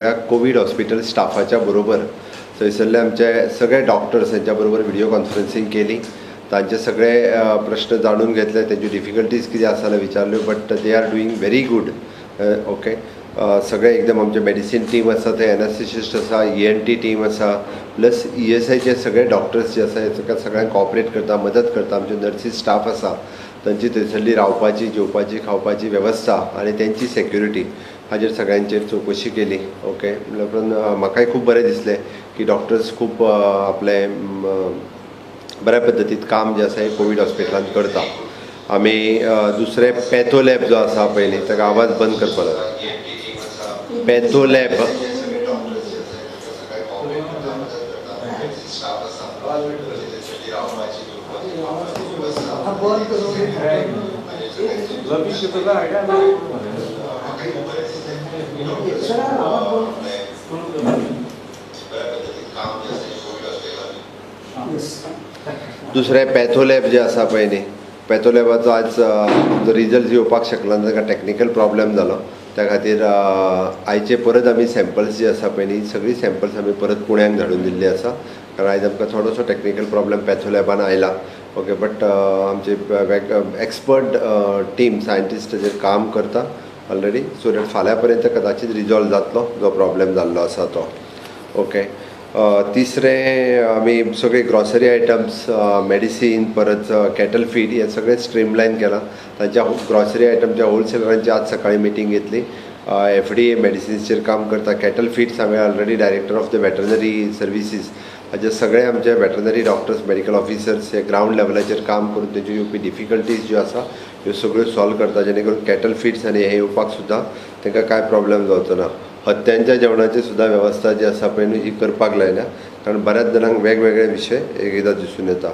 Covid hospital स्टाफाच्या बरोबर थंयसरले आमचे सगळे डॉक्टर्स हेंच्या बरोबर व्हिडिओ कॉन्फरन्सींग केली. तांचे सगळे प्रश्न जाणून घेतले, तेंच्यो डिफिकल्टीज कितें आसा जाल्यार विचारल्यो, but they are doing very good. Okay, सगळे एकदम आमचे मेडिसीन टीम आसा, ते एनएस्थेसिस्ट आसा, ईएनटी टीम आसा, प्लस ईएसआयचे सगळे डॉक्टर्स जे आसा हे सगळ्यांक कॉपरेट करता, मदत करता. आमचे नर्सीस स्टाफ आसा, तांची थंयसरली रावपाची, जेवपाची, खावपाची वेवस्था आनी तेंची सेक्युरिटी हाजेर सगळ्यांचेर चवकशी केली. ओके, म्हणल्या उपरांत म्हाकाय खूब बरें दिसलें की डॉक्टर्स खूब आपलें बऱ्या पद्दतीन काम जें आसा हें कोवीड हॉस्पिटलांत करता. आमी दुसरें पॅथो लॅब जो आसा पयलीं ताका आवाज बंद करपा जाय. पॅथो लॅब, बंद करून. लवीश तुका आयडिया ना. सर, आवाज बंद. येस. दुसरें पॅथो लॅब जे आसा पळय न्ही, पॅथो लॅबाचो आज जो रिजल्ट येवपाक शकलो ना, ताका टॅक्निकल प्रॉब्लम जालो. त्या खातीर आयचे परत आमी सॅम्पल्स जे आसा पळय न्ही, सगळीं सॅम्पल्स आमी परत पुण्याक धाडून दिल्ली आसा, कारण आयज आमकां थोडोसो टॅक्निकल प्रॉब्लम पॅथो लॅबान आयला. ओके, बट आमचे एक्सपर्ट टीम सायंटिस्ट ताजेर काम करता ऑलरेडी, सो that फाल्यां पर्यंत कदाचीत रिजॉल्व जातलो जो प्रॉब्लम जाल्लो आसा तो. ओके, तिसरें आमी सगळे ग्रॉसरी आयटम्स, मेडिसीन, परत कॅटल फीड हे सगळें स्ट्रीमलायन केलां. तांच्या ग्रॉसरी आयटमच्या होलसेलरांची आज सकाळी मिटींग घेतली. एफडीए मेडिसिन्सचेर काम करता. कॅटल फीड्स हांवें already director of the veterinary services हाजे सगळे आमचे वेटरनरी डॉक्टर्स, मेडिकल ऑफिसर्स हे ग्रावंड लेवलाचेर काम करून तेंच्यो येवपी डिफिकल्टीज ज्यो आसा ह्यो सगळ्यो सॉल्व करता, जेणे करून कॅटल फीड्स आनी हे येवपाक सुद्दां तांकां कांय प्रॉब्लम जावचो ना. हत्त्यांच्या जेवणाची सुद्दां वेवस्था जी आसा पळय न्हू ही करपाक लायल्या, कारण बऱ्याच जाणांक वेगवेगळे विशय एक एकदां दिसून येता.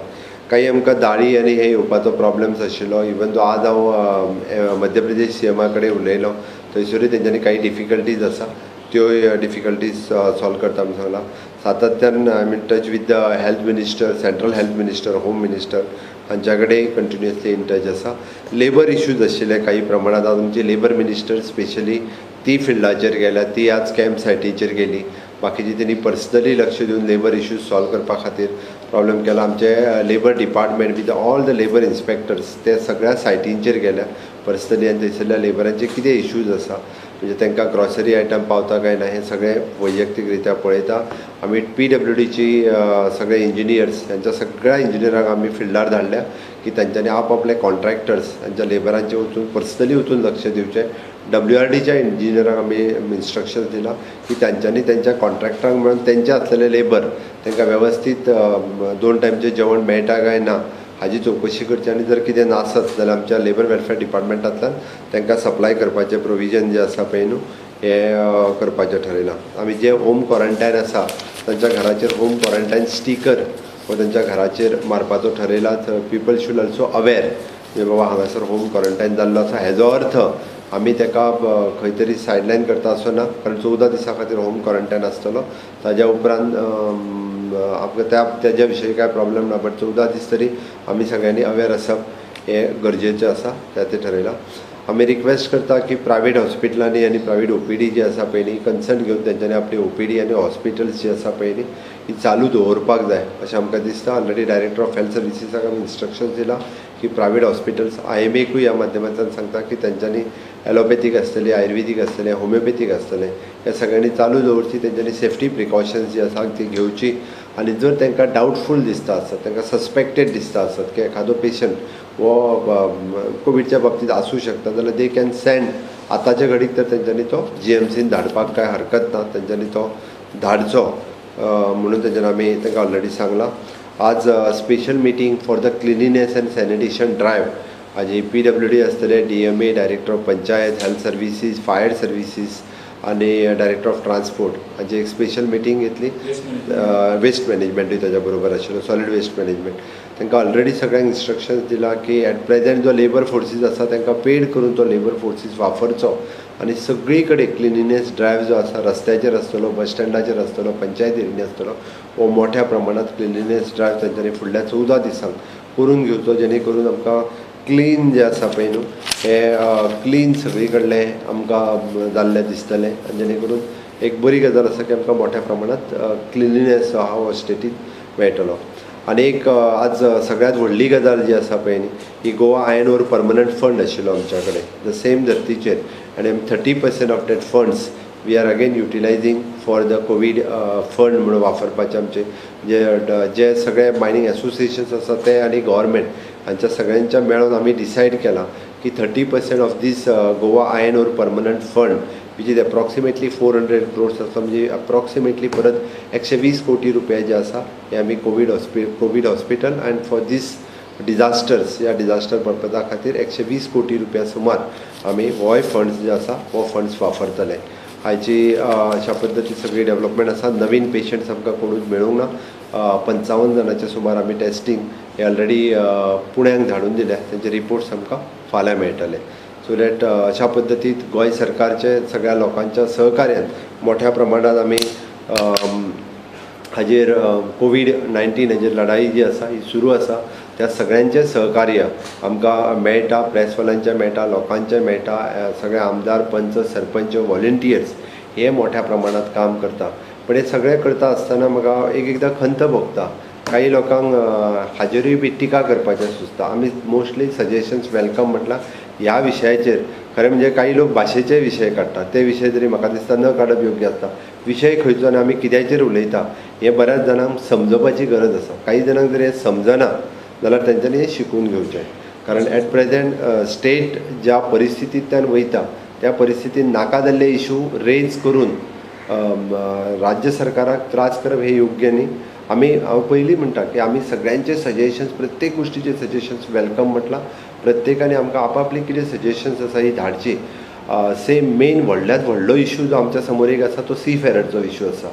काही आमकां दाळी आनी हे येवपाचो प्रॉब्लम्स आशिल्लो. इवन दो आज हांव मध्य प्रदेश सीएमा कडेन उलयलो, थंयसरूय तेंच्यांनी काही डिफिकल्टीज आसा त्योय डिफिकल्टीज सॉल्व करता म्हूण सांगलां. सातत्यान I am in touch with the health minister, central health minister, home minister हांच्या कडेन कंटिन्युअसली इन टच आसा. लेबर इश्यूज आशिल्ले काही प्रमाणांत, आज आमची लेबर मिनिस्टर स्पेशली ती फिल्डाचेर गेल्या, ती आज कॅम्प सायटीचेर गेली. बाकीची तेणी पर्सनली लक्ष दिवन लेबर इश्यूज सॉल्व करपा खातीर प्रॉब्लम केला. आमचे labour department with all the labour inspectors ते सगळ्या सायटींचेर गेल्या पर्सनली आनी थंयसरल्या लेबरांचे कितें इश्यूज आसा, म्हणजे तांकां ग्रॉसरी आयटम पावता काय ना हें सगळें वैयक्तीक रित्या पळयता. आमी पीडब्ल्यूडीची सगळे इंजिनियर्स, तांच्या सगळ्या इंजिनियरांक आमी फिल्डार धाडल्या की तांच्यांनी आप आपले कॉन्ट्रॅक्टर्स तांच्या लेबरांचे वचून पर्सनली वचून लक्ष दिवचें. डब्ल्यूआरडीच्या इंजिनियरांक आमी इन्स्ट्रक्शन्स दिला की तांच्यांनी तांच्या कॉन्ट्रॅक्टरांक मेळून तेंचे आसलेले लेबर तांकां वेवस्थीत 2 टायमचें जेवण मेळटा काय ना हाजी चवकशी करची आनी जर कितें नासत जाल्यार आमच्या लेबर वेलफेअर डिपार्टमेंटांतल्यान तांकां सप्लाय करपाचें प्रोविजन जें आसा पळय न्हू हें करपाचें ठरयलां. आमी जे होम क्वॉरंटायन आसा तांच्या घराचेर होम क्वॉरंटायन स्टिकर हो तांच्या घराचेर मारपाचो ठरयला. पिपल should also aware म्हणजे बाबा हांगासर होम क्वॉरंटायन जाल्लो आसा, हेजो अर्थ आमी ताका खंय तरी सायडलायन करता असो ना, कारण 14 दिसां खातीर होम क्वॉरंटायन आसतलो. ताज्या उपरांत आमकां त्या तेज्या विशयी कांय प्रॉब्लम ना, बट 14 दीस तरी आमी सगळ्यांनी अवेर आसप हें गरजेचें आसा, त्या ते ठरयलां. आमी रिक्वेस्ट करता की प्रायवेट हॉस्पिटलांनी आनी प्रायवेट ओपीडी जी आसा पळय न्ही, कन्सर्न घेवन तेंच्यांनी आपली ओपीडी आनी हॉस्पिटल्स जी आसा पळय न्ही ही चालू दवरपाक जाय अशें आमकां दिसता. ऑलरेडी डायरेक्टर ऑफ हेल्थ सर्विसीसाक आमी इन्स्ट्रक्शन्स दिला की प्रायवेट हॉस्पिटल्स, आयएमएकूय ह्या माध्यमांतल्यान सांगता की तेंच्यांनी एलोपॅथीक आसतली, आयुर्वेदीक आसतलें, होमिओपॅथीक आसतलें, ह्या सगळ्यांनी चालू दवरची. तेंच्यांनी सेफ्टी प्रिकॉशन्स जी आसा ती घेवची आनी जर तांकां डावटफूल दिसता आसत, तांकां सस्पेक्टेड दिसता आसत की एखादो पेशंट हो कोविडच्या बाबतींत आसूं शकता जाल्यार they can send. आतांच्या घडीक तर तेंच्यांनी तो जीएमसीन धाडपाक कांय हरकत ना, तेंच्यांनी तो धाडचो म्हणून तेंच्यांनी आमी तांकां ऑलरेडी सांगलां. आज special meeting for the cleanliness and sanitation drive हाजी पीडब्ल्यूडी आसतले, DMA, director of panchayat, health services, fire services आनी डायरेक्टर ऑफ ट्रान्सपोर्ट हाजी एक स्पेशल मिटींग घेतली. वेस्ट मॅनेजमेंटूय ताज्या बरोबर आशिल्लो, सॉलीड वेस्ट मॅनेजमेंट. तांकां ऑलरेडी सगळ्यांक इन्स्ट्रक्शन्स दिला की एट प्रेजेंट जो लेबर फोर्सीस आसा तांकां पेड करून तो लेबर फोर्सीस वापरचो आनी सगळी कडेन क्लिनिनेस ड्रायव्ह जो आसा रस्त्याचेर आसतलो, बस स्टँडाचेर आसतलो, पंचायतींनी आसतलो, हो मोठ्या प्रमाणांत क्लिनिनेस ड्रायव्ह तांच्यांनी फुडल्या 14 दिसांक करून घेवचो, जेणे करून आमकां क्लीन जें आसा पळय न्हू हें क्लीन सगळी कडलें आमकां जाल्लें दिसतलें आनी जेणे करून एक बरी गजाल आसा की आमकां मोठ्या प्रमाणांत क्लिनलीनेस जो आहा हो स्टेटींत मेळटलो. आनी एक आज सगळ्यांत व्हडली गजाल जी आसा पळय न्ही, ही गोवा आयर्न ओर परमनंट फंड आशिल्लो आमच्या कडेन, the same धर्तीचेर आनी 30% of that funds we are again utilizing for the COVID fund म्हणून वापरपाचे. आमचे जे जे सगळे मायनींग एसोसिएशन्स आसा ते आनी गव्हर्मेंट हांच्या सगळ्यांच्या मेळोन आमी डिसायड केलां की 30% of this Goa iron ore permanent fund, which is approximately 400 crores आसा, म्हणजे अप्रॉक्सिमेटली परत 120 कोटी रुपया जे आसा हे आमी COVID hospital and for this disasters, ह्या डिजास्टर पर्पजा खातीर 120 कोटी रुपया सुमार आमी होय फंड्स जे आसा हो फंड्स वापरतले. हाची अशा पद्दती सगळी डेवलपमेंट आसा. नवीन पेशंट्स आमकां कोणूच मेळूंक ना. 55 जाणांचे सुमार आमी टेस्टींग हे ऑलरेडी पुण्याक धाडून दिल्या. तेंचे रिपोर्ट्स आमकां फाल्यां मेळटले. सो that अशा पद्दतीत गोंय सरकारचे सगळ्या लोकांच्या सहकार्यान मोठ्या प्रमाणात आमी हाजेर कोवीड 19 हाजेर लढाई जी आसा ही सुरू आसा. त्या सगळ्यांचें सहकार्य आमकां मेळटा, प्रेसवाल्यांचें मेळटा, लोकांचें मेळटा. सगळे आमदार, पंच, सरपंच, वॉलंटियर्स हे मोठ्या प्रमाणात काम करता. पण हे सगळें करता आसतना म्हाका एक एकदां खंत भोगता, काही लोकांक हाजेरूय बी टिका करपाचें सुचता. आमी मोस्टली सजेशन्स welcome म्हटलां ह्या विशयाचेर. खरें म्हणजे काही लोक भाशेचे विशय काडटात, ते विशय तरी म्हाका दिसता न काडप योग्य आसता. विशय खंयचो आनी आमी कित्याचेर उलयता हें बऱ्याच जाणांक समजपाची गरज आसा. काही जाणांक जर हें समजना जाल्यार तेंच्यांनी हें शिकून घेवचें, कारण एट प्रेजेंट स्टेट ज्या परिस्थितींतल्यान वयता त्या परिस्थितीन नाका जाल्ले इशू रेज करून राज्य सरकाराक त्रास करप हें योग्य न्ही. आमी, हांव पयलीं म्हणटा की आमी सगळ्यांचे सजेशन्स, प्रत्येक गोश्टीचे सजेशन्स welcome म्हटलां. प्रत्येकान आमकां आपापली कितें सजेशन्स आसा ही धाडची. सेम मेन व्हडल्यांत व्हडलो इशू जो आमच्या समोर एक आसा तो सी फेरर्सचो इशू आसा.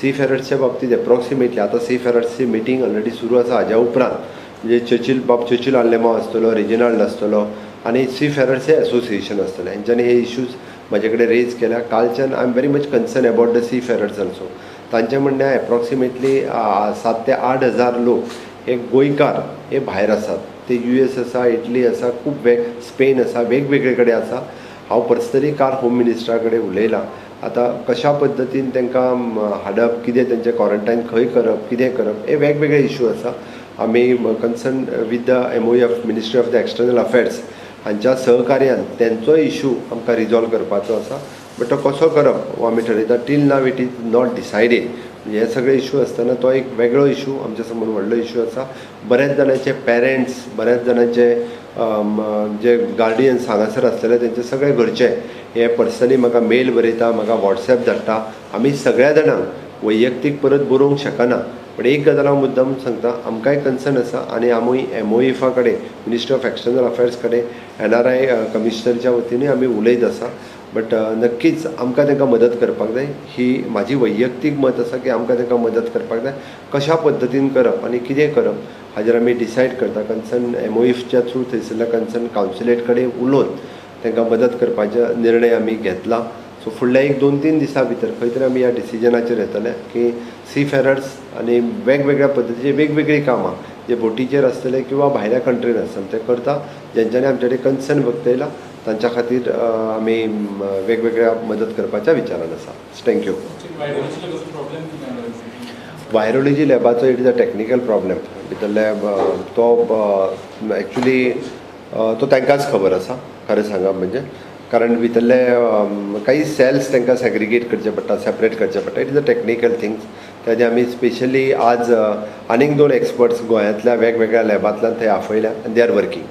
सी फेरर्सच्या बाबतींत एप्रॉक्सिमेटली आतां सी फेरर्सची मिटींग ऑलरेडी सुरू आसा. हाज्या उपरांत म्हणजे चर्चिल बाब चर्चिल आलेमांव आसतलो, रेजिनाल्ड आसतलो आनी सी फेरर्सचे एसोसिएशन आसतलें, हेंच्यांनी हे इश्यूज म्हाजे कडेन रेज केल्या कालच्यान. I am very much concern about the seafarers also. तांचें म्हणणें, एप्रॉक्सिमेटली 7 ते 8 हजार लोक हे गोंयकार हे भायर आसात. ते यूएस आसा, इटली आसा, खूब वेग स्पेन आसा, वेगवेगळे कडेन आसा. हांव पर्सनली काल होम मिनिस्टरा कडेन उलयलां. आतां कशा पद्दतीन तांकां हाडप, कितें तेंचें क्वॉरंटायन खंय करप, कितें करप, हे वेगवेगळे इशू आसा. आमी concern with the MOF, Ministry of the External Affairs हांच्या सहकार्यान तेंचोय इशू आमकां रिजॉल्व करपाचो आसा. बट तो कसो करप हो आमी ठरयता. Till now it is not decided. म्हणजे हे सगळे इशू आसतना तो एक वेगळो इशू आमच्या समोर व्हडलो इशू आसा. बऱ्याच जाणांचे पेरंट्स, बऱ्याच जाणांचे जे गार्डियन्स हांगासर आसलेले, तेंचे सगळे घरचे हे पर्सनली म्हाका मेल बरयता, म्हाका वॉट्सॅप धाडटा. आमी सगळ्या जाणांक वैयक्तीक परत बरोवंक शकना, पण एक गजाल हांव मुद्दम सांगता, आमकांय कन्सर्न आसा आनी आमी एमओएफा कडेन, मिनिस्ट्री ऑफ एक्सटर्नल अफेर्स कडेन, एनआरआय कमिशनरच्या वतीनूय आमी उलयत आसा. बट नक्कीच आमकां तांकां मदत करपाक जाय. ही म्हाजी वैयक्तीक मत आसा की आमकां तांकां मदत करपाक जाय. कशा पद्दतीन करप आनी कितें करप हाजेर आमी डिसायड करता. कन्सर्न एमओएफच्या थ्रू थंयसरल्या कन्सर्न कावन्सिलेट कडेन उलोवन तांकां मदत करपाचो निर्णय आमी घेतला. सो फुडल्या एक 2-3 दिसां भितर खंय तरी आमी ह्या डिसिजनाचेर येतले की सी फेरर्स आनी वेगवेगळ्या पद्दतीचे वेगवेगळीं कामां जे बोटीचेर आसतले किंवा भायल्या कंट्रीन आसतले ते करता. जेंच्यांनी आमचे कडेन कन्सर्न वक्तयला तांच्या खातीर आमी वेगवेगळ्या मदत करपाच्या विचारान आसा. Thank you. Virology लॅबाचो it is a technical problem भितरले. तो एक्चुली तो तांकांच खबर आसा खरें सांगप म्हणजे, कारण भितरले काही सेल्स तांकां सेग्रिगेट करचे पडटा, सेपरेट करचे पडटा. It is a technical things. ताजे आमी स्पेशली आज आनीक दोन एक्सपर्ट्स गोंयांतल्या वेगवेगळ्या लॅबांतल्यान थंय आपयल्या आनी they are working.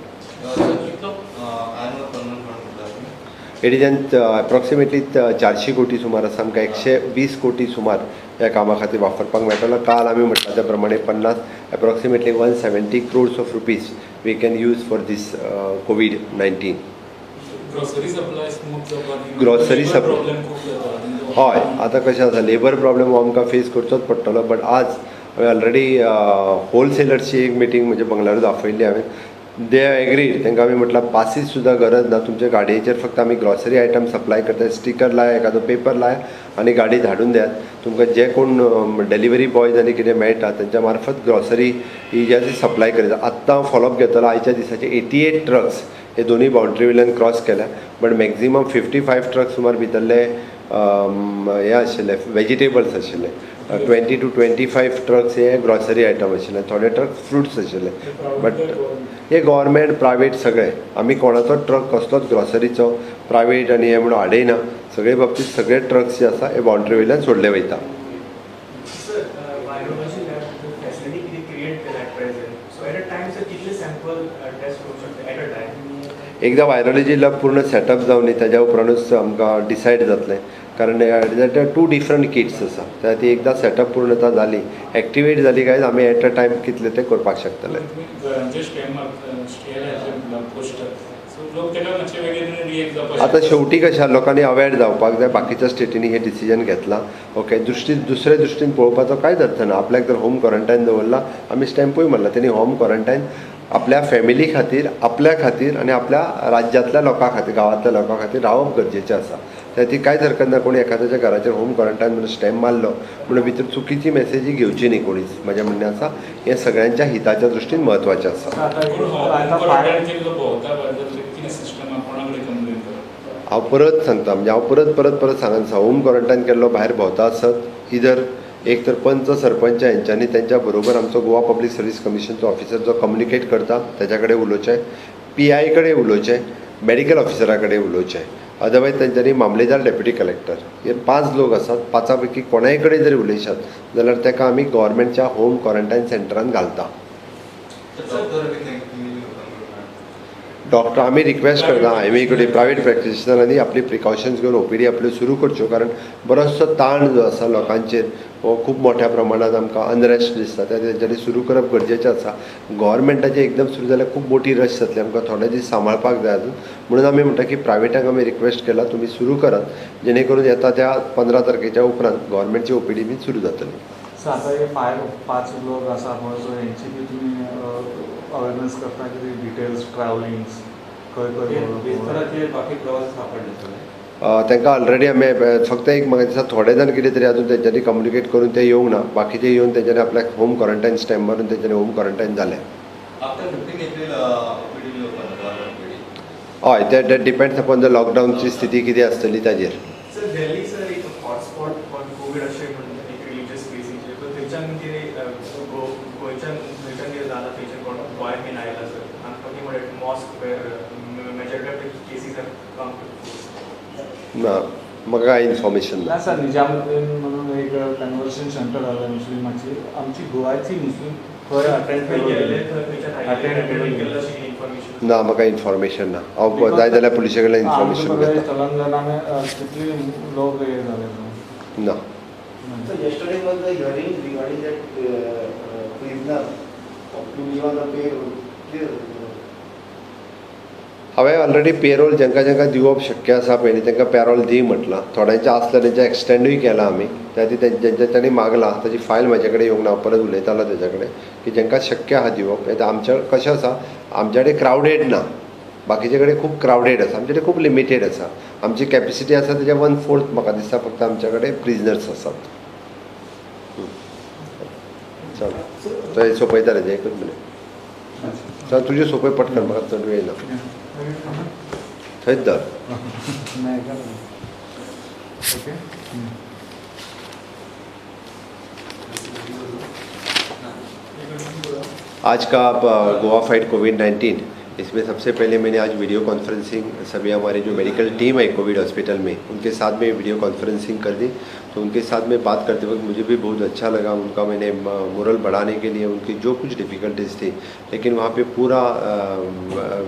कितलो आयर्न परमनंट फंड म्हणटा तुमी? It is an approximately 400 कोटी सुमार आसा. आमकां 120 कोटी सुमार ह्या कामा खातीर वापरपाक मेळटलो. काल आमी म्हटलां त्या प्रमाणे 50, approximately 170 crores of rupees we can use for this COVID-19. Grocery supply smooth जावपाक Grocery problem खूब जाता. हय, आतां कशें आसा, लेबर प्रॉब्लेम हो आमकां फेस करचोच पडटलो. बट आज हांवें ऑलरेडी होलसेलर्सची एक मिटींग म्हणजे बंगल्यारूच आपयल्ली हांवें. They agreed. तांकां आमी म्हटलां, पासीस सुद्दां गरज ना, तुमच्या गाडयेचेर फक्त आमी ग्रॉसरी आयटम सप्लाय करता. स्टिकर लाय, एखादो पेपर लाय आनी गाडी धाडून दियात. तुमकां जे कोण डिलिव्हरी बॉयज आनी कितें मेळटा तेंच्या मार्फत ग्रॉसरी ही जी आसा ती सप्लाय करीत. आत्तां हांव फॉलोअप घेतलो, आयच्या दिसाचे 88 ट्रक्स हे दोनूय बाउंड्री वयल्यान क्रॉस केल्या, बट मॅक्झिमम 55 ट्रक सुमार भितरले हे आशिल्ले, वेजिटेबल्स आशिल्ले. 20 to 25 trucks हे ग्रॉसरी आयटम आशिल्ले, थोडे ट्रक फ्रुट्स आशिल्ले. बट हे गव्हर्मेंट प्रायवेट सगळे, आमी कोणाचो ट्रक कसलोच ग्रॉसरीचो प्रायवेट आनी हे म्हणून हाडयना. सगळे बाबतींत सगळे ट्रक्स जे आसा हे बाउंड्री वयल्यान सोडले वयता. सर, व्हायरोलॉजी लॅब फॅसिलिटी कितें क्रिएट केल्या at present, so at a time sir कितले सॅम्पल टेस्ट करूंक शकता एट अ टायम? एकदां व्हायरोलॉजी लॅब पूर्ण सेटअप जावन ताज्या उपरांतूच आमकां डिसायड जातलें, कारण टू डिफरंट किट्स आसा. त्या खातीर एकदां सेटअप पूर्णता जाली, एक्टिवेट जाली काय आमी एट अ टायम कितले ते करपाक शकतले. घरांचे स्टॅम्प मारता, स्टे लायले म्हणटा पोस्टर, सो लोक ताका मातशे वेगळे रिएक्ट जावपाक आतां शेवटी कशें लोकांनी अवेर जावपाक जाय. बाकीच्या स्टेटींनी हें डिसिजन घेतलां. ओके, दुसरे दृश्टीन पळोवपाचो कांयच अर्थ ना. आपल्याक जर होम क्वॉरंटायन दवरला, आमी स्टॅम्पूय मारला, तेणी होम क्वॉरंटायन आपल्या फॅमिली खातीर, आपल्या खातीर आनी आपल्या राज्यांतल्या लोकां खातीर, गांवांतल्या लोकां खातीर रावप गरजेचें आसा. त्या खातीर कांयच हरकत ना कोणी एखाद्याच्या घराचेर होम क्वॉरंटायन म्हणून स्टॅम्प मारलो म्हणून भितर चुकीची मॅसेजी घेवची न्ही कोणीच. म्हाजें म्हणणें आसा हें सगळ्यांच्या हिताच्या दृश्टीन म्हत्वाचें आसा. कोण होम क्वॉरंटायन केल्लो भोंवता भायर जाल्यार कितें सिस्टम आहा, कोणा कडेन कंप्लेन करप? हांव परत सांगता, म्हणजे हांव परत परत परत सांगत आसा, होम क्वॉरंटायन केल्लो भायर भोंवता आसत इधर एक तर पंच सरपंच हेंच्यांनी तेंच्या बरोबर आमचो गोवा पब्लीक सर्वीस कमिशनचो ऑफिसर जो कम्युनिकेट करता तेज्या कडेन उलोवचें, पी I कडेन उलोवचें, मॅडिकल ऑफिसरा कडेन उलोवचें. अदरवायज तेंच्यांनी मामलेदार, डेप्युटी कलेक्टर, हे 5 लोक आसात. 5 पैकी कोणाय कडेन जरी उलयशात जाल्यार ताका आमी गव्हर्मेंटच्या होम क्वॉरंटायन सेंटरान घालता. डॉक्टर बी तुमी लोकांक डॉक्टर आमी रिक्वेस्ट करता आयएमए कडेन, प्रायवेट प्रॅक्टिशनरांनी आपली प्रिकॉशन्स घेवन ओपीडी आपल्यो सुरू करच्यो, कारण बरोचसो ताण जो आसा लोकांचेर हो खूब मोठ्या प्रमाणात आमकां अनरेस्ट दिसता. त्या तेंच्यांनी सुरू करप गरजेचें आसा. गव्हर्मेंटाचें एकदम सुरू जाल्यार खूब मोठी रश जातली, आमकां थोडे दीस सांबाळपाक जाय अजून. म्हणून आमी म्हणटा की प्रायवेटांक आमी रिक्वेस्ट केला तुमी सुरू करात, जेणे करून येता त्या 15 तारखेच्या उपरांत गव्हर्मेंटची ओपीडी बी सुरू जातली. सो आतां हे 5 लोक आसा पळय, सो हेंची बी तुमी अवेरनेस करता की डिटेल्स ट्रॅवलिंग्स खंय खंय बेस्तराचेर बाकी प्रवास सापडले सगळे? तांकां ऑलरेडी आमी फक्त एक म्हाका दिसता थोडे जाण कितें तरी अजून तेंच्यांनी कम्युनिकेट करून ते येवंक ना, बाकीचे येवन तेंच्यांनी आपल्याक होम क्वॉरंटायन स्टॅम्प मारून तेंच्यांनी होम क्वॉरंटायन जालें. After 15 April OPD will open, government OPD. हय, that depends upon the लॉकडावनची स्थिती कितें आसतली ताजेर. सर, दिल्ली सर एक हॉटस्पॉट फॉर कोवीड अशें म्हणटा, एक रिलीजियस प्लेसीचेर, बट थंयच्यान कितें गोंयच्यान थंयच्यान कितें जालां, थंयच्यान कोण गोंयांत बीन आयला sir? I am talking about mosque where majority of the cases have come to. ना, म्हाका कांय इन्फॉर्मेशन ना. ना सर, निजामुद्दीन म्हणून एक कन्वर्शन सेंटर आसा मुस्लिमाची, आमची गोवाची मुस्लीम खंय अटेंड खंय गेल्ले, थंयच्यान अटेंड आयिल्ले केल्लो अशी इन्फॉर्मेशन? ना, म्हाका इन्फॉर्मेशन ना. हांव जाय जाल्यार पुलिसे कडल्यान इन्फॉर्मेशन घेता. तेलंगणाने कितले लोक हे जाले ना. So yesterday was the hearing regarding that prisoner to be on the payroll. Clear? हांवें ऑलरेडी पेरोल जांकां जांकां दिवप शक्य आसा पयलीं तांकां पॅरोल दी म्हटलां. थोड्यांचें आसलें तेंचें एक्सटेंडूय केलां आमी. त्या खातीर तेंच्या तांणी मागलां, ताजी फायल म्हाजे कडेन येवंक ना, हांव परत उलयतालो तेज्या कडेन की जांकां शक्य आहा दिवप. आतां आमच्या कशें आसा, आमच्या कडेन क्रावडेड ना, बाकीचे कडेन खूब क्रावडेड आसा, आमचे कडेन खूब लिमिटेड आसा. आमची कॅपेसिटी आसा तेज्या 1/4 म्हाका दिसता फक्त आमच्या कडेन प्रिजनर्स आसात. चल, थंय सोंपयता रे, एकूच मिनीट. चल, तुजें सोंपय पटकन, म्हाका चड वेळ ना. थंयच धर. ओके. आज का गोवा फाइट कोविड-19, इसमें सबसे पहले मैंने आज वीडियो कॉन्फ्रेंसिंग सभी हमारे जो मेडिकल टीम है कोविड हॉस्पिटल में उनके साथ में वीडियो कॉन्फ्रेंसिंग कर दी. तो उनके साथ में बात करते वक्त मुझे भी बहुत अच्छा लगा. उनका मैंने मोरल बढ़ाने के लिए उनकी जो कुछ डिफ़िकल्टीज थी, लेकिन वहाँ पे पूरा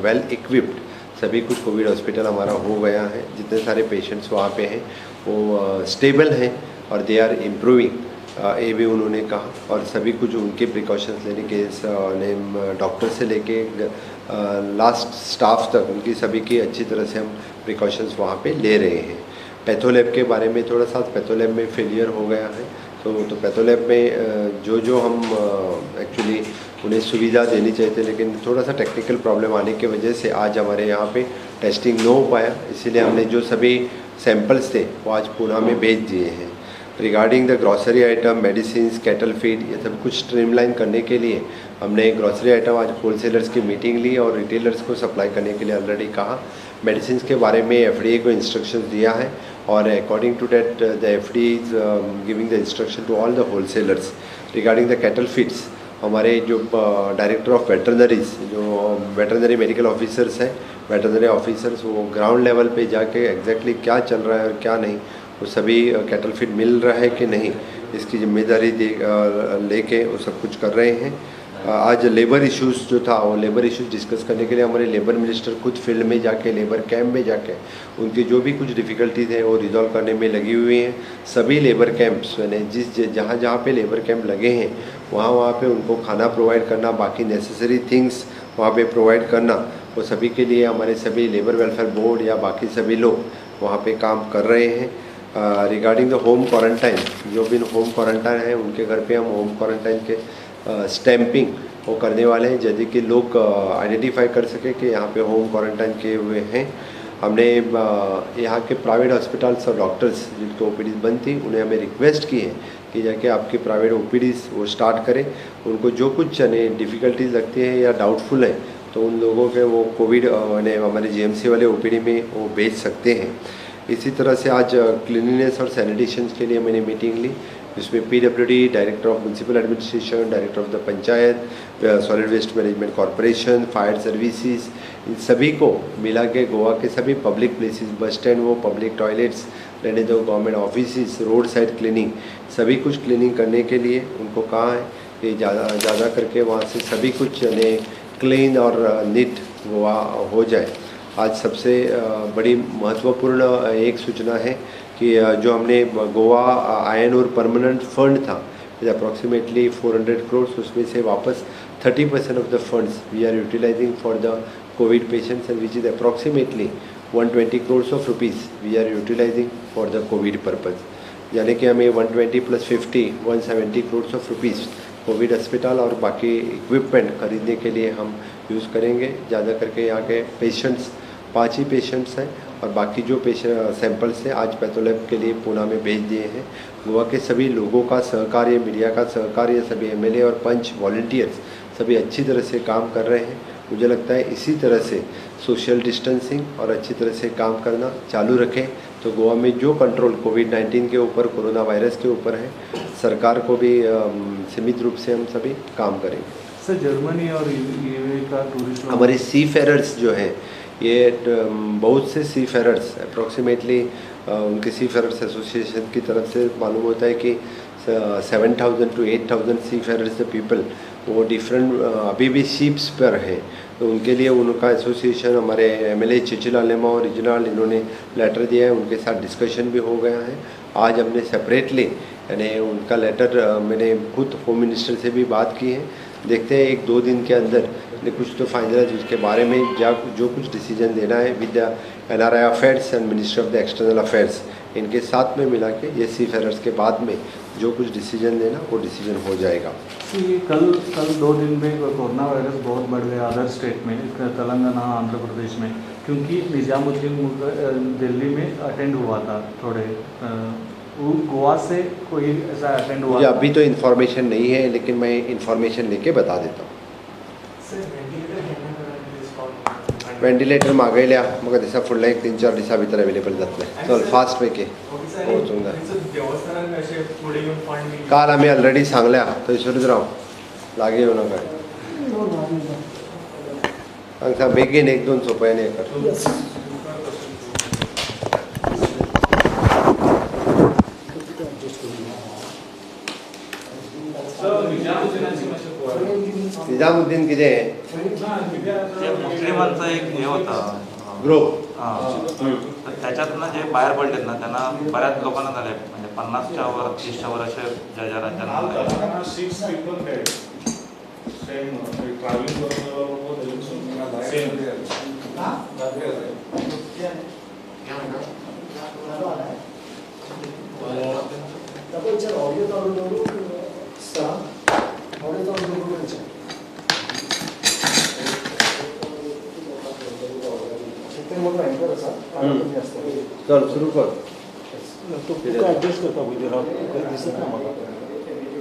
वेल इक्विप्ड सभी कुछ कोविड हॉस्पिटल हमारा हो गया है. जितने सारे पेशेंट्स वहाँ पे हैं वो स्टेबल हैं और they are improving, ये भी उन्होंने कहा. और सभी कुछ उनके प्रिकॉशंस लेने के डॉक्टर से लेके लास्ट स्टाफ तक उनकी सभी की अच्छी तरह से हम प्रिकॉशंस वहाँ पे ले रहे हैं. पैथोलैब के बारे में थोड़ा सा पैथोलैब में फेलियर हो गया है, तो पैथोलैब में जो जो हम एक्चुअली उन्हें सुविधा देनी चाहिए थी, लेकिन थोड़ा सा टेक्निकल प्रॉब्लम आने की वजह से आज हमारे यहाँ पे टेस्टिंग न हो पाया. इसीलिए हमने जो सभी सैम्पल्स थे वो आज पुणे में भेज दिए हैं. Regarding the grocery item, medicines, cattle feed, ये सब कुछ स्ट्रीमलाइन करने के लिए हमने ग्रॉसरी आइटम आज होलसेलर्स की मीटिंग ली और रिटेलर्स को सप्लाई करने के लिए ऑलरेडी कहा. मेडिसिन्स के बारे में एफडीए को इंस्ट्रक्शंस दिया है और according to that the F D is giving the instruction to all the wholesalers regarding the cattle feeds. हमारे जो डायरेक्टर ऑफ वेटरनरीज, जो वेटरनरी मेडिकल ऑफिसर्स हैं, वेटरनरी ऑफिसर्स वो ग्राउंड लेवल पे जाके exactly क्या चल रहा है और क्या नहीं, वो सभी कैटल फीड मिल रहा है कि नहीं, इसकी जिम्मेदारी लेके वो सब कुछ कर रहे हैं। आज लेबर इश्यूज़ जो था वो लेबर इश्यूज़ डिस्कस करने के लिए हमारे लेबर मिनिस्टर खुद फील्ड में जाके, लेबर कैंप में जाके उनकी जो भी कुछ डिफ़िकल्टीज हैं वो रिजॉल्व करने में लगी हुई हैं। सभी लेबर कैंप्स यानी जिस जहाँ जहाँ पे लेबर कैंप लगे हैं वहाँ वहाँ पे उनको खाना प्रोवाइड करना, बाकी नेसेसरी थिंग्स वहाँ पे प्रोवाइड करना, वो सभी के लिए हमारे सभी लेबर वेलफेयर बोर्ड या बाकी सभी लोग वहाँ पे काम कर रहे हैं। रिगार्डिंग the home quarantine, जो भी होम क्वारंटाइन है उनके घर पे हम होम क्वारंटाइन के स्टैंपिंग वो करने वाले हैं, जैसे कि लोग आइडेंटिफाई कर सके कि यहाँ पे होम क्वारंटाइन किए हुए हैं। हमने यहाँ के प्राइवेट हॉस्पिटल्स और डॉक्टर्स जिनकी ओपीडीज बंद थी उन्हें हमें रिक्वेस्ट की है कि जाके आपके प्राइवेट ओपीडीज वो स्टार्ट करें। उनको जो कुछ यानी डिफ़िकल्टीज लगती है या डाउटफुल है तो उन लोगों के वो कोविड यानी हमारे जीएमसी वाले ओपीडी में वो भेज सकते हैं। इसी तरह से आज क्लीनलीनेस और सैनिटेशन के लिए मैंने मीटिंग ली, जिसमें PWD, director of municipal administration, director of the panchayat, solid waste management corporation, fire services, in सभी को मिला के गोवा के सभी पब्लिक प्लेसेस, बस स्टैंड वो पब्लिक टॉयलेट्स रहने दो, government office, road side cleaning, सभी कुछ क्लीनिंग करने K लिए उनको कहा है कि ज़्यादा ज़्यादा करके वहाँ से सभी कुछ यानी क्लीन और नीट गोवा हो जाए। आज सबसे बड़ी महत्वपूर्ण एक सूचना है कि जो हमने गोवा आयन और परमानेंट फंड था अप्रॉक्सीमेटली 400 करोड़, उसमें से वापस 30% of the funds we are utilising for the covid patients and which is approximately 120 crore of rupees we are utilising for the covid purpose. यानी कि हमें 120 plus 50 170 crore of rupees Covid अस्पताल और बाकी equipment खरीदने K लिए हम use करेंगे। ज़्यादा करके यहाँ के पेशेंट्स 5 ही पेशेंट्स हैं और बाकी जो पेशेंट सैंपल्स हैं आज पैथोलैब के लिए पूना में भेज दिए हैं। गोवा के सभी लोगों का सहकार्य, मीडिया का सहकार्य, सभी एमएलए और पंच वॉलंटियर्स सभी अच्छी तरह से काम कर रहे हैं। मुझे लगता है इसी तरह से सोशल डिस्टेंसिंग और अच्छी तरह से काम करना चालू रखें तो गोवा में जो कंट्रोल कोविड-19 के ऊपर, कोरोना वायरस के ऊपर है, सरकार को भी सीमित रूप से हम सभी काम करेंगे। सर, जर्मनी और यूएई का टूरिस्ट हमारे सी फेरर्स जो हैं, ये बहुत से सी फेरर्स अप्रॉक्सीमेटली उनके सी फेरर्स एसोसिएशन की तरफ से मालूम होता है कि 7000 टू 8000 सी फेरर्स पीपल वो डिफरेंट अभी भी शिप्स पर हैं, तो उनके लिए उनका एसोसिएशन हमारे एमएलए चिचिल आलेमाओ रिजनल इन्होंने लेटर दिया है, उनके साथ डिस्कशन भी हो गया है। आज हमने सेपरेटली यानी उनका लेटर मैंने खुद होम मिनिस्टर से भी बात की है। देखते हैं 1-2 दिन के अंदर कुछ तो फाइनलाइज उसके बारे में जो कुछ डिसीजन देना है with the NRI affairs and ministry of the external affairs, इनके साथ में मिला के ये सी फेरर्स के बाद में जो कुछ डिसीजन लेना वो डिसीजन हो जाएगा। ये कल 2 दिन में कोरोना वायरस बहुत बढ़ गया अदर स्टेट में, तेलंगाना, आंध्र प्रदेश में, क्योंकि निजामुद्दीन दिल्ली में अटेंड हुआ था थोड़े, गोवा से कोई ऐसा अटेंड हुआ? अभी तो इन्फॉर्मेशन नहीं है, लेकिन मैं इन्फॉर्मेशन लेके बता देता हूँ। वेंटिलेटर मागयल्या म्हाका दिसा फुडल्या एक 3-4 दिसा भितर अवेलेबल जातले। चल फास्ट पैकी वचूंक जाय। काल आमी ऑलरेडी सांगल्या, थंयसरूच राव, लागीं येवं नाका। सांग बेगीन 1-2 सोंपय आनी हें कर। निजामुद्दीन कितें मुस्लिमांचा एक हे होता ग्रुप, त्याच्यातनं जे बाहेर पडलेत ना त्यांना बऱ्याच लोकांना झाले, म्हणजे 50च्या वर 30च्या वर असे ज्या ज्या राज्यांना चल सुरू कर। ऍडजस्ट करता पळय, दिसत ना म्हाका।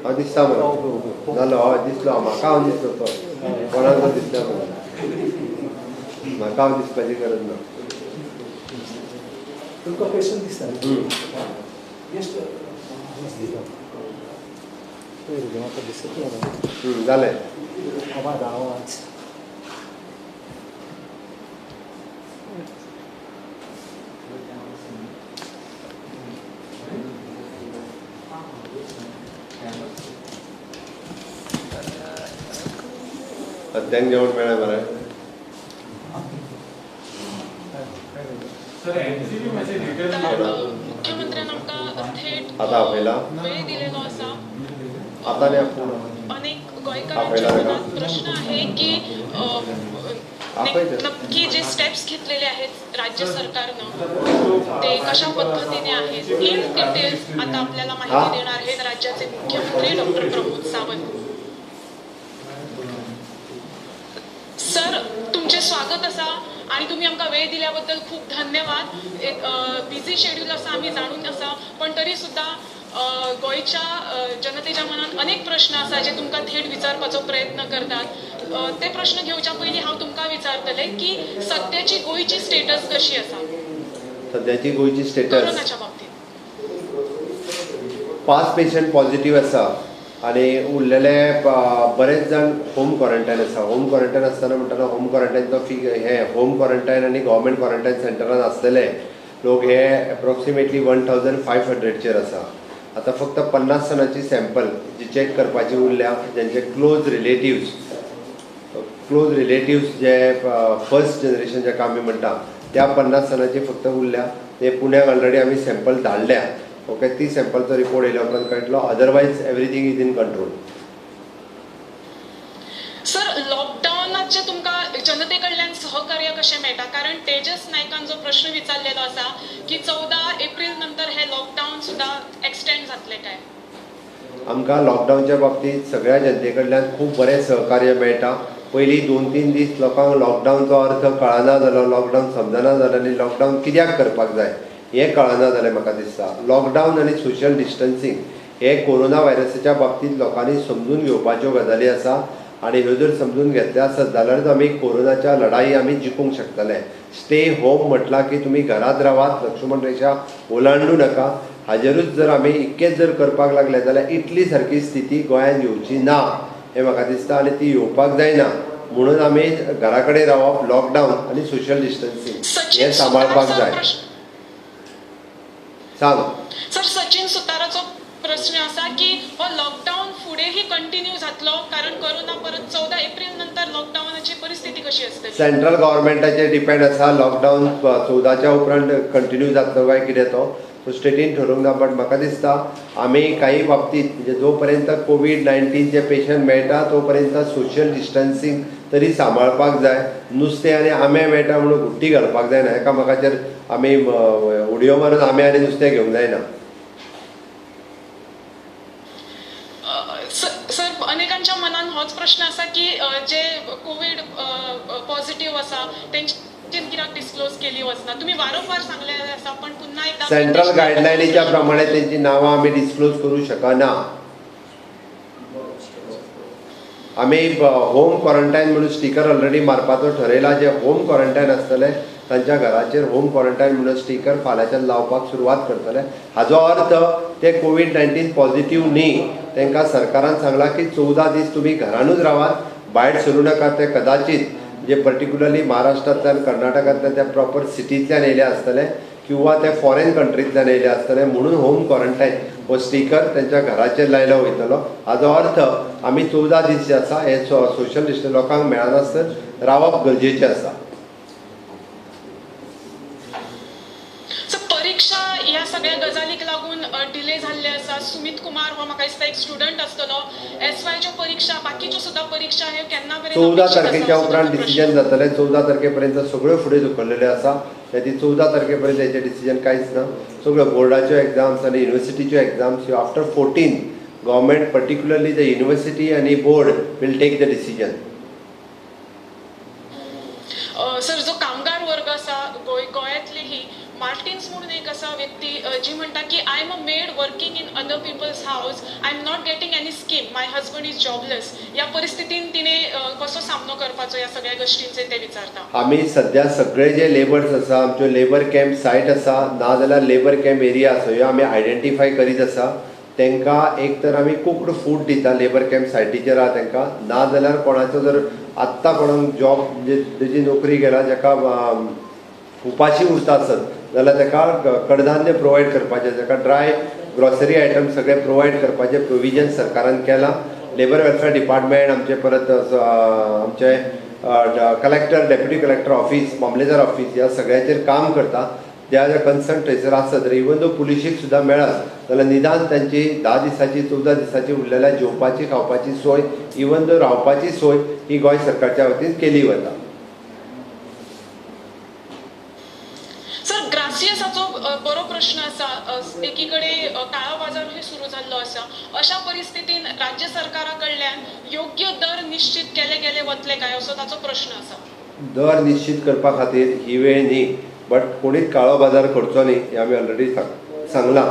हांव दिसता मरे जालो, हय दिसलो म्हाका, हांव दिसलो तो कोणाक दिसता म्हाका, हांव दिसपाची गरज ना। तुमकां क्वेश्चन दिसता जस्ट म्हाका दिसत ना. जालें. आवाज आवाज सद्यांक जेवण मेळ्ळें मरे? सर एनसीबी मातशें डिटेल मुख्यमंत्र्यान आमकां थेट आतां आपयला वेळ दिलेलो आसा. आतां न्ही आपोवना. अनेक गोंयकारांच्या मनात प्रश्न आहे की नक्की जे स्टेप्स घेतलेले आहेत राज्य सरकारनं ते कशा पद्धतीने आहेत, इन डिटेल्स आता आपल्याला माहिती देणार आहेत राज्याचे मुख्यमंत्री डॉक्टर प्रमोद सावंत. सर, तुमचे स्वागत असा आणि तुम्ही आमकां वेळ दिल्याबद्दल खूप धन्यवाद. एक बिझी शेड्यूल असा आम्ही जाणून आसा, पण तरी सुद्दां गोंयच्या जनतेच्या मनात अनेक प्रश्न आसा जे तुमकां थेट विचारपाचो प्रयत्न करतात. ते प्रश्न घेवच्या पयलीं हांव तुमकां विचारतलें की सद्याची गोंयची स्टेटस कशी आसा? सद्याची गोंयची स्टेटस कोरोनाच्या बाबतीत 5 पेशंट पॉझिटिव्ह आसा आनी उरलेले बरेच जाण होम क्वॉरंटायन आसा. होम क्वॉरंटायन आसतना म्हणटना होम क्वॉरंटायनचो फी हे होम क्वॉरंटायन आनी गव्हर्मेंट क्वॉरंटायन सेंटरान आसलेले लोक हे एप्रोक्सिमेटली 1500चेर आसा. आतां फक्त 50 जाणांची सॅम्पल जी चॅक करपाची उरल्या, ज्यांचे क्लोज रिलेटिव्स जे फर्स्ट जनरेशन जाका आमी म्हणटा त्या 50 जाणांची फक्त उरल्या. ते पुण्याक ऑलरेडी आमी सॅम्पल धाडल्या. ओके, ती सॅम्पलचो रिपोर्ट येयल्या उपरांत कळटलो. Otherwise everything is in control. Sir, लॉकडावनाचे तुमकां जनते कडल्यान सहकार्य कशें मेळटा? कारण तेजस नायकान जो प्रश्न विचारलेलो आसा की 14 एप्रील नंतर हे लॉकडावन सुद्दां एक्सटेंड जातलें काय? आमकां लॉकडावनच्या बाबतींत सगळ्या जनते कडल्यान खूब बरें सहकार्य मेळटा. पयलीं 2-3 दीस लोकांक लॉकडावनचो अर्थ कळना जालो, लॉकडावन समजना जालो आनी लॉकडावन कित्याक करपाक जाय हें कळना जालें. म्हाका दिसता लॉकडावन आनी सोशल डिस्टन्सींग हे कोरोना व्हायरसाच्या बाबतींत लोकांनी समजून घेवपाच्यो गजाली आसा आनी ह्यो जर समजून घेतले आसत जाल्यारच आमी कोरोनाच्या लढाई आमी जिखूंक शकतले. स्टे होम म्हटलां की तुमी घरांत रावात, लक्ष्मण रेशा ओलांडू नाका. हाजेरूच जर आमी इतकेंच जर करपाक लागले जाल्यार इटली सारकी स्थिती गोंयांत येवची ना हें म्हाका दिसता आनी ती येवपाक जायना. म्हणून आमी घरा कडेन रावप, लॉकडावन आनी सोशल डिस्टन्सींग हें सांबाळपाक जाय. सांग सर. सचिन सुताराचो प्रश्न आसा की हो लॉकडावन फुडेंही कंटिन्यू जातलो, कारण कोरोना परत 14 एप्रील नंतर लॉकडावनाची परिस्थिती कशी आसतली? सेंट्रल गव्हर्मेंटाचेर डिपेंड आसा. लॉकडावन 14च्या उपरांत कंटिन्यू जातलो काय कितें तो स्टेटीन ठरोवंक ना. बट म्हाका दिसता आमी काही बाबतींत म्हणजे जो पर्यंत कोवीड-19चे पेशंट मेळटा तो पर्यंत सोशल डिस्टन्सींग तरी सांबाळपाक जाय. नुस्तें आनी आंबे मेळटा म्हणून गुट्टी घालपाक जायना. एकामेकाचेर आमी उडयो मारून आंबे आनी नुस्तें घेवंक जायना. सर, अनेकांच्या मनान होच प्रश्न आसा की जे कोवीड पॉझिटिव्ह आसा तेंची कित्याक डिस्क्लोज केली वचना? तुम्ही वारंवार सांगलेले आसा, पण पुन्हा एकदा सेंट्रल गायडलायनीच्या प्रमाणे तेंची नांवां आमी डिस्क्लोज करूं शकना. आमी होम क्वॉरंटायन म्हणून स्टिकर ऑलरेडी मारपाचो ठरयला. जे होम क्वॉरंटायन आसतले तांच्या घराचेर होम क्वॉरंटायन म्हणून स्टिकर फाल्यांच्यान लावपाक सुरवात करतले. हाजो अर्थ ते कोवीड-19 पॉझिटिव्ह न्ही, तांकां सरकारान सांगलां की 14 दीस तुमी घरानूच रावात, भायर सरूं नाका. ते कदाचित जे पर्टिक्युलरली महाराष्ट्रांतल्यान, कर्नाटकांतल्यान त्या प्रॉपर सिटींतल्यान येयले आसतले किंवा ते फॉरेन कंट्रींतल्यान येयले आसतले, म्हणून होम क्वॉरंटायन हो स्टिकर तेंच्या घराचेर लायलो वयतलो. हाजो अर्थ आमी 14 दीस जे आसा हे सोशल डिस्टन्स लोकांक मेळनासतना रावप गरजेचें आसा. परीक्षा ह्या सगळ्या गजालीक लागून डिले जाल्ले आसा. सुमित कुमार हो म्हाका दिसता एक स्टुडंट आसतलो. एसवायच्यो परीक्षा, बाकीच्यो सुद्दां परीक्षा ह्यो केन्ना मेरेन? 14 तारखेच्या उपरांत डिसिजन जातलें. 14 तारखे पर्यंत सगळ्यो फुडें धुकल्लेल्यो आसा. ती 14 तारखे पर्यंत हेचें डिसिजन कांयच ना. सगळ्यो बोर्डाच्यो एग्जाम्स आनी युनिवर्सिटीच्यो एग्जाम्स ह्यो after 14 government particularly the university आनी board will take the decision. Sir, जो कामगार वर्ग आसा गोंयांतली ही मार्टिन्स म्हणून एक असा व्यक्ती जी म्हणटा की I am a maid working in other people's house, I am not getting any scheme, my husband is jobless. ह्या परिस्थितीन तिणे कसो सामनो करपाचो ह्या सगळ्या गोष्टींचे ते विचारता. आमी सद्या सगळे जे लेबर्स आसा, आमच्यो लेबर कॅम्प सायट आसा नाजाल्यार लेबर कॅम्प एरिया आसा, ह्यो आमी आयडेंटिफाय करीत आसा. तांकां एक तर आमी कुक्ड फूड दिता लेबर कॅम्प सायटीचेर आहा तांकां, नाजाल्यार कोणाचो जर आत्तां कोणाक जॉब म्हणजे तेजी नोकरी गेला जाका उपाशी उरता आसत जाल्यार ताका कडधान्य प्रोवायड करपाचें, जाका ड्राय ग्रॉसरी आयटम सगळे प्रोवायड करपाचें प्रोविजन सरकारान केलां. लेबर वेलफेअर डिपार्टमेंट आमचे परत आमचे कलेक्टर, डेप्युटी कलेक्टर ऑफिस, मामलेदार ऑफिस ह्या सगळ्यांचेर काम करता. ज्या ज्या कन्सर्न थंयसर आसत तर इवन दो पुलिशीक सुद्दां मेळत जाल्यार निदान तांची 10 दिसाची 14 दिसाची उरलेल्या जेवपाची खावपाची सोय, इवन दो रावपाची सोय ही गोंय सरकारच्या वतीन केली वता. सर, ग्रासियसाचो बरो प्रश्न आसा. एकीकडे काळो बाजार हे सुरू जाल्लो आसा, अशा परिस्थितीन राज्य सरकारा कडल्यान योग्य दर निश्चित केले गेले वतले काय असो ताचो प्रश्न आसा. दर निश्चित करपा खातीर ही वेळ न्ही, बट कोणीच काळो बाजार करचो न्ही हें आमी ऑलरेडी सांगलां.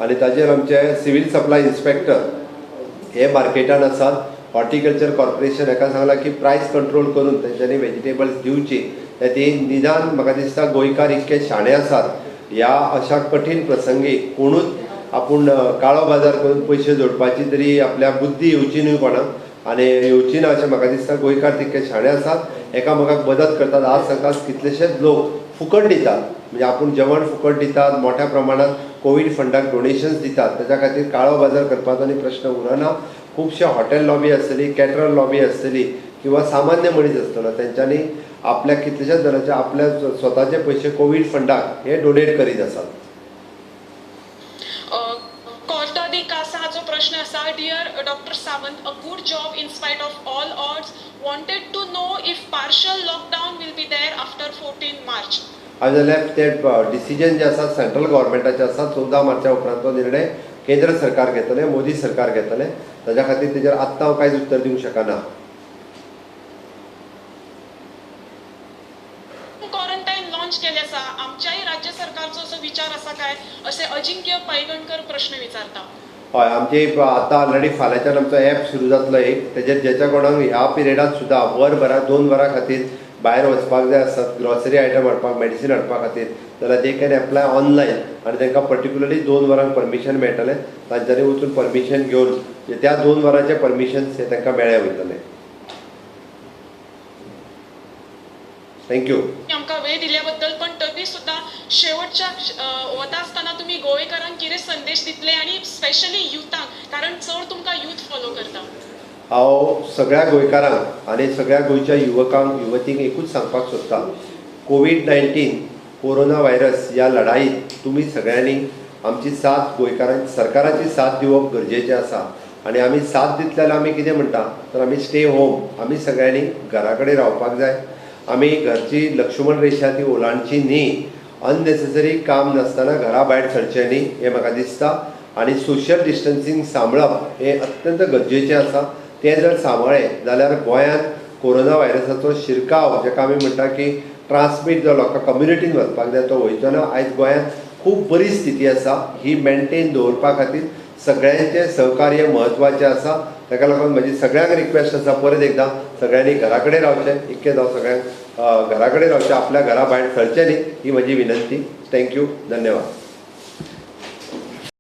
आनी ताजेर आमचे सिवील सप्लाय इन्स्पेक्टर हे मार्केटान आसात. हॉर्टिकल्चर कॉर्पोरेशन हेका सांगलां की प्रायस कंट्रोल करून तेंच्यांनी वेजिटेबल्स दिवची. ती निदान म्हाका दिसता गोंयकार इतके शाणे आसात ह्या अशा कठीण प्रसंगी कोणूच आपूण काळो बाजार करून पयशे जोडपाची तरी आपल्या बुद्धी येवची न्हय कोणाक, आनी येवची ना अशें म्हाका दिसता. गोंयकार तितके शाणे आसात, एकामेकाक मदत करतात. आज सांगतात कितलेशेच लोक फुकट दितात, म्हणजे आपूण जेवण फुकट दितात, मोठ्या प्रमाणात कोवीड फंडाक डोनेशन्स दितात. ताच्या खातीर काळो बाजार करपाचो आनी प्रश्न उरना. खुबशे हॉटेल लॉबी आसतली, कॅटरर लॉबी आसतली किंवा सामान्य मनीस आसतलो, तेंच्यांनी आपल्या कितलेशाच जाणांचे आपल्या स्वताचे पयशे कोवीड फंडाक हे डोनेट करीत आसात. कॉर्ता दी कासा हाचो प्रश्न आसा. Dear doctor Sawant, a good job in spite of all odds. Wanted to know if partial lockdown will be there after 14 March. हांवें जाल्यार ते डिसिजन जे आसा सेंट्रल गव्हर्मेंटाचे आसा. 14 मार्चा उपरांत तो निर्णय केंद्र सरकार घेतलें, मोदी सरकार घेतलें. ताच्या खातीर तेजेर आत्तां हांव कांयच उत्तर दिवंक शकना. क्वॉरंटायन लॉन्च केले आसा, आमच्याय राज्य सरकारचो असो विचार आसा काय अशें अजिंक्य पायगणकर प्रश्न विचारता. हय, आमचे आतां ऑलरेडी फाल्यांच्यान आमचो एप सुरू जातलो एक, तेजेर जेच्या कोणाक ह्या पिरियडांत सुद्दां वरभरा 2 वरां खातीर भायर वचपाक जाय आसत, ग्रॉसरी आयटम हाडपाक, मेडिसीन हाडपा खातीर, जाल्यार they can apply online आनी तांकां पर्टिक्युलरली 2 वरांक परमिशन मेळटलें. तांच्यांनी वचून परमिशन घेवन त्या 2 वरांचें परमिशन्स हे तांकां मेळ्ळे वयतलें. Thank you. आमकां वेळ दिल्या बद्दल, पण तरी सुद्दां शेवटच्या वता आसतना तुमी गोवेकारांक कितें संदेश दितले आनी स्पेशली युथांक, कारण चड तुमकां यूथ फॉलो करता. हांव सगळ्या गोंयकारांक आनी सगळ्या गोंयच्या युवकांक युवतींक एकूच सांगपाक सोदता, कोवीड-19 कोरोना व्हायरस ह्या लढाईत तुमी सगळ्यांनी आमची साथ, गोंयकारांची सरकाराची साथ दिवप गरजेचें आसा. आनी आमी साथ दितले जाल्यार आमी कितें म्हणटा तर आमी स्टे होम, आमी सगळ्यांनी घरा कडेन रावपाक जाय. आमी घरची लक्ष्मण रेशा ती ओलांडची न्ही, अननेसेसरी काम नासतना घरा भायर सरचें न्ही हें म्हाका दिसता. आनी सोशल डिस्टन्सींग सांबाळप हें अत्यंत गरजेचें आसा. तें जर सांबाळ्ळें जाल्यार गोंयांत कोरोना व्हायरसाचो शिरकाव, जेका आमी म्हणटा की ट्रान्समीट जो लोकां कम्युनिटीन वचपाक जाय तो वयचो ना. आयज गोंयांत खूब बरी स्थिती आसा. ही मेनटेन दवरपा खातीर सगळ्यांचें सहकार्य म्हत्वाचें आसा. ताका लागून म्हजी सगळ्यांक रिक्वेस्ट आसा, परत एकदां सगळ्यांनी घरा कडेन रावचें, इतकें जावं सगळ्यांक घरा कडेन रावचें, आपल्या घरा भायर सरचें न्ही, ही म्हजी विनंती. Thank you, धन्यवाद.